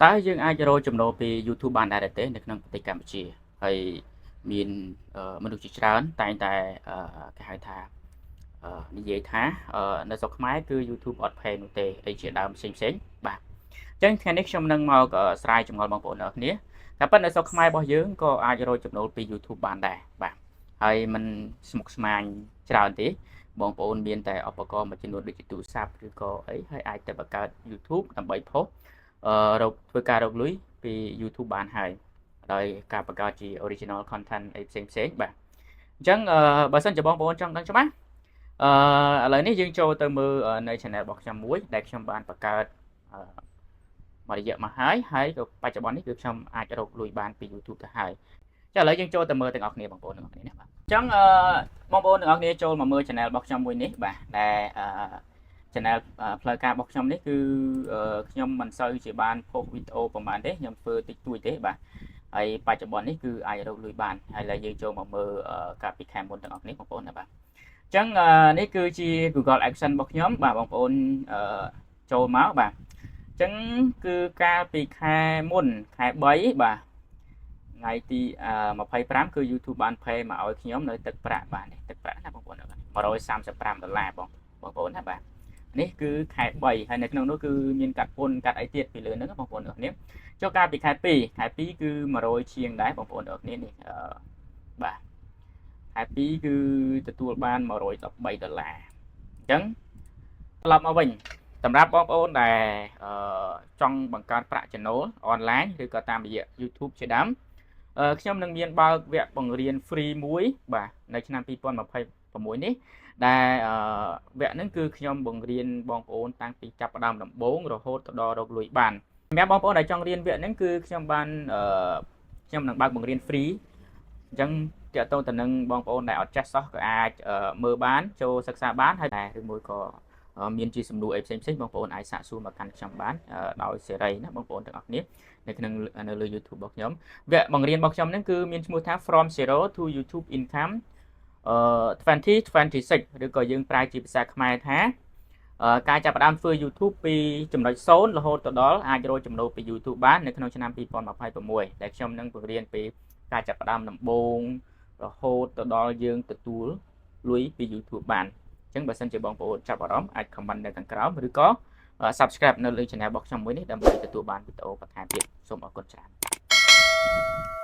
តើយើងអាចរកចំណូលពី YouTube បានដែរឬទេនៅក្នុងប្រទេសកម្ពុជាហើយមានមនុស្សជាច្រើនតែងតែគេហៅថានិយាយថានៅស្រុកខ្មែរគឺ YouTube អត់ pay នោះទេអីជាដើមផ្សេងផ្សេងបាទអញ្ចឹងថ្ងៃនេះខ្ញុំនឹងមកស្រាយចម្ងល់បងប្អូនទាំងអស់គ្នាតែប៉ុន្តែនៅស្រុកខ្មែររបស់យើងក៏អាចរកចំណូលពី YouTube បានដែរបាទហើយมันស្មុគស្មាញច្រើនទេបងប្អូនមានតែឧបករណ៍មួយចំនួនដូចជាទូរស័ព្ទឬក៏អីហើយអាចទៅបង្កើត YouTube ដើម្បីផុសរកធ្វើការរកលុយពី YouTube បានហើយដោយការបង្កើតជា original content អីផ្សេងផ្សេងបាទអញ្ចឹងបើសិនជាបងប្អូនចង់ដឹងច្បាស់ឥឡូវនេះយើងចូលទៅមើលនៅ channel របស់ខ្ញុំមួយដែលខ្ញុំបានបង្កើតមួយរយៈមកហើយហើយក៏បច្ចុប្បន្ននេះគឺខ្ញុំអាចរកលុយបានពី YouTube ទៅហើយចាឥឡូវយើងចូលទៅមើលទាំងអស់គ្នាបងប្អូនទាំងអស់គ្នាណាបាទអញ្ចឹងអឺបងប្អូនទាំងអស់គ្នាចូលមកមើល channel របស់ខ្ញុំមួយនេះបាទដែលchannel ផ្លូវការរបស់ខ្ញុំនេះគឺខ្ញុំមិនសូវជាបានផុសវីដេអូប្រហែលទេខ្ញុំធ្វើតិចតួចទេបាទហើយបច្ចុប្បន្ននេះគឺអាចរកលុយបានហើយឥឡូវយើងចូលមកមើលកាលពីខែមុនទាំងអស់គ្នាបងប្អូនណាបាទអញ្ចឹងនេះគឺជា Google AdSense របស់ខ្ញុំបាទបងប្អូនចូលមកបាទអញ្ចឹងគឺកាលពីខែមុនខែ3បាទថ្ងៃទី25គឺ YouTube បាន pay មកឲ្យខ្ញុំនៅទឹកប្រាក់បាទនេះទឹកប្រាក់ណាបងប្អូន135ដុល្លារបងបងប្អូនណាបាទនេះគឺខែ3ហើយនៅក្នុងនោះគឺមានកាត់ពន្ធកាត់អីទៀតពីលើហ្នឹងបងប្អូនទាំងគ្នាចុះកាលពីខែ2ខែ2គឺ100ជាងដែរបងប្អូនទាំងគ្នានេះបាទខែ2គឺទទួលបាន113ដុល្លារអញ្ចឹងត្រឡប់មកវិញសម្រាប់បងប្អូនដែលចង់បង្កើតប្រាក់ចំណូលអនឡាញឬក៏តាមរយៈ YouTube ជាដើមខ្ញុំនឹងមានបើកវគ្គបង្រៀន free មួយបាទនៅឆ្នាំ2026នេះដែលវគ្គហ្នឹងគឺខ្ញុំបង្រៀនបងប្អូនតាំងពីចាប់ផ្ដើមដំបូងរហូតទៅដល់រកលុយបានសម្រាប់បងប្អូនដែលចង់រៀនវគ្គហ្នឹងគឺខ្ញុំបានខ្ញុំនឹងបើកបង្រៀន free អញ្ចឹងទាក់ទងទៅនឹងបងប្អូនដែលអត់ចេះសោះក៏អាចមើលបានចូលសិក្សាបានហើយតែឬមួយក៏មានជាសំណួរអីផ្សេងៗបងប្អូនអាចសាកសួរមកកាន់ខ្ញុំបានដោយសេរីណាបងប្អូនទាំងអស់គ្នានៅក្នុងនៅលើ YouTube របស់ខ្ញុំវគ្គបង្រៀនរបស់ខ្ញុំហ្នឹងគឺមានឈ្មោះថា From Zero to YouTube Income 2026ឬក៏យើងប្រែជាភាសាខ្មែរថាការចាប់ផ្ដើមធ្វើ YouTube ពីចំណុច0រហូតទៅដល់អាចរកចំណូលពី YouTube បាននៅក្នុងឆ្នាំ2026ដែលខ្ញុំនឹងបង្រៀនពីការចាប់ផ្ដើមដំបូងរហូតទៅដល់យើងទទួលលុយពី YouTube បានអញ្ចឹងបើសិនជាបងប្អូនចាប់អារម្មណ៍អាច comment នៅខាងក្រោមឬក៏ subscribe នៅលើ channel របស់ខ្ញុំមួយនេះដើម្បីទទួលបានវីដេអូបន្ថែមទៀតសូមអរគុណច្រើន។